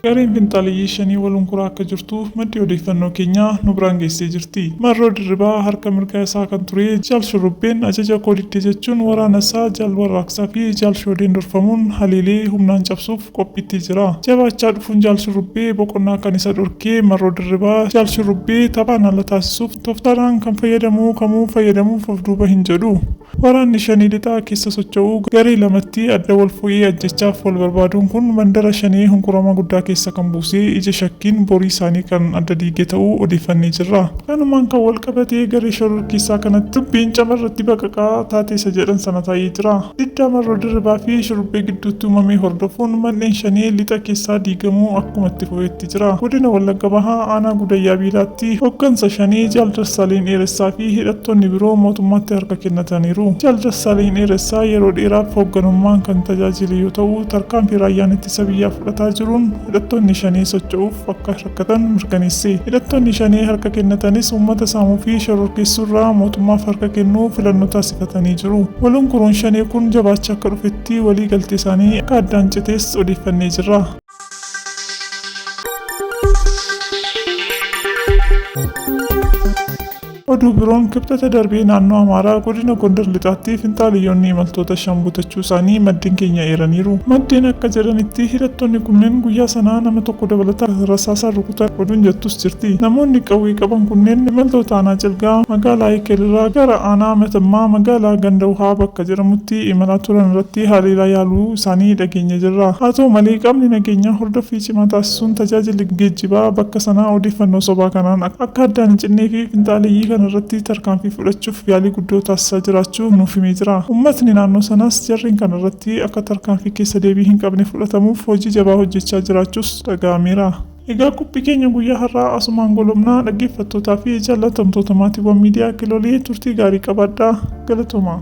Gareen finxaaleyyii shanii waliin kuraa akka jirtu maddi odeeffannoo keenyaa nu biraan geessee jirti. Marroo Dirribaa harka mirgaa isaa kan ture Jaal Shurrubbeen ajaja koo didde jechuun waraana isaa Jaal Warraaqsaa fi Jaal Shoodeen durfamuun haleelee humnaan cabsuuf qophiitti jira. Jabaachaa dhufuun Jaal Shurrubbee boqonnaa kan isa dhorkee Marroo Dirribaa Jaal Shurrubbee taphaan ala taasisuuf tooftaadhaan kan fayyadamu kamuu fayyadamuuf of duuba hin jedhu. Waraanni Shanee Lixaa keessa socho'u garee lamatti adda wal fo'ee ajjechaaf wal barbaaduun kun mandara Shanee hunkurama guddaa keessa kan buusee ija shakkiin borii isaanii kan adda diige ta'uu odeeffannee jirra. Kanumaan kan wal qabatee garee shororkeessaa kanatti dubbiin caba irratti baqaqaa taate isa jedhan sana taa'ee jira. Diddaa Marroo Dirribaa fi Shurrubbee gidduutti uumame hordofuun manneen Shanee Lixa keessaa diigamuu akkuma itti fufetti jira. Godina Wallagga Bahaa Aanaa Gudayyaa Biilaatti hoggansa Shanee Jaal Dassaaleny Dheeressaa fi hidhattoonni biroo mootummaatti harka kennataniiru. Jaal Dassaaleny Dheeressaa yeroo dheeraaf hoogganummaan kan tajaajile yoo ta'u, tarkaanfii raayyaan ittisa biyyaa fudhataa jiruun hidhattoonni Shanee socho'uuf akka rakkatan mirkaneesse. Hidhattoonni Shanee harka kennatanis uummata saamuu fi shororkeessuurraa mootummaaf harka kennuu filannoo taasifatanii jiru. Walunkuruun Shanee kun jabaachaa akka dhufetti walii galtee isaanii akka addaan citees odeeffannee jirra. Oduu biroon Kibxata darbee naannoo Amaaraa godina Gondar Lixaatti finxaaleyyoonni imaltoota 5 butachuu isaanii maddeen keenya eeraniiru. Maddeen akka jedhanitti hidhattoonni kunneen guyyaa sana nama tokko dabalataan rasaasaan rukutan oduun jettus jirti. Namoonni qawwee qaban kunneen imaltoota aanaa Cilgaa magaalaa Ekel irraa gara aanaa Matammaa magaalaa Ganda Wuhaa bakka jedhamutti imalaa turan irratti haleelaa yaaluu isaanii dhageenye jirra. Haa ta'u malee qaamni nageenyaa hordoffii cimaa taasisuun tajaajilli geejjibaa bakka sanaa odeeffannoo sobaa kanaan akka addaan hin cinnee fi finxaaleyyii kana irratti tarkaanfii fudhachuuf yaalii guddoo taasisaa jiraachuu nuuf himee jira. Uummatni naannoo sanaas jarreen kana irratti akka tarkaanfii keessa deebii hin qabne fudhatamuuf hojii jabaa hojjechaa jiraachuus dhaga'ameera. Egaa qophii keenya guyyaa har'aa asumaan golobna. Dhaggeeffattootaa fi jaallatamtoota maatiiwwan miidiyaa Kilolee turtii gaarii qabaadhaa. Galatoomaa.